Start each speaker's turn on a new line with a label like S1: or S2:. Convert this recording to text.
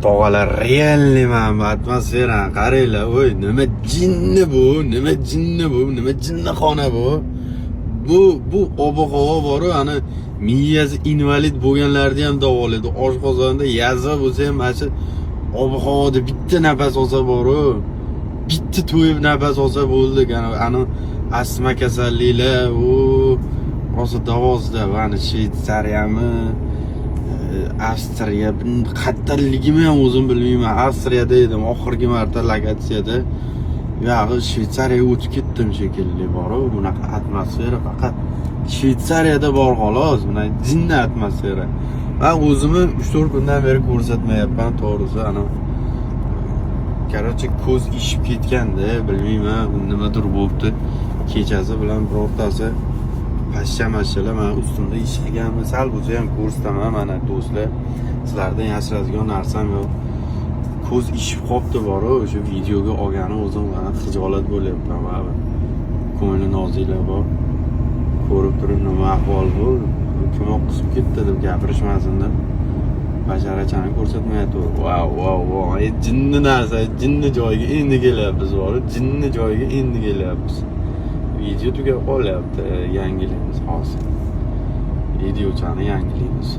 S1: Tog'alar, реальный mana bu atmosferani qaranglar. Voy, nima jinni bu, nima jinni bu, nima jinnixona bu? Bu ob havo boru, ani miyasi invalid bo'lganlarni ham davolaydi. Oshqozonda язва bo'lsa ham, mana shu ob havoda bitta nafas olsa boru, bitta to'yib nafas olsa bo'ldi. Ani astma kasalliklar u rosa davosida. Mana Shvetsariyami, Avstriya, qayerdaligimni ham o'zim bilmayman. Avstriyada edim oxirgi marta lokatsiyada. Buyog'i Shvetsariyaga o'tib ketdim shekilli. Boru, bunaqa atmosfera faqat Shvetsariyada bor, xolos. Buna jinni atmosfera. Man o'zimni 3-4 kundan beri ko'rsatmayapman, to'g'risi. Ana, короче, ko'z ishib ketganda, bilmayman, nimadir bo'libdi. Kechasi bilan birortasi pashsha mashshalar mani ustimda ishlaganmi, sal bo'lsa ham ko'rsataman. Mana, do'stlar, sizlardan yashiradigan narsam yo'q. Ko'z ishib qolibdi boru, o'sha videoga olgani o'zim mana xijolat bo'lyapman baribir. Ko'ngli noziklar bor, ko'rib turib, nima ahvol bu, kim oqqizib ketdi deb gapirishmasin deb basharachani ko'rsatmayapti. Vau, vau, vau, jinni narsa, jinni joyiga endi kelyapmiz borib, jinni joyiga endi kelyapmiz. Video tugab qolyapti, yangilaymiz hozir, videochani yangilaymiz.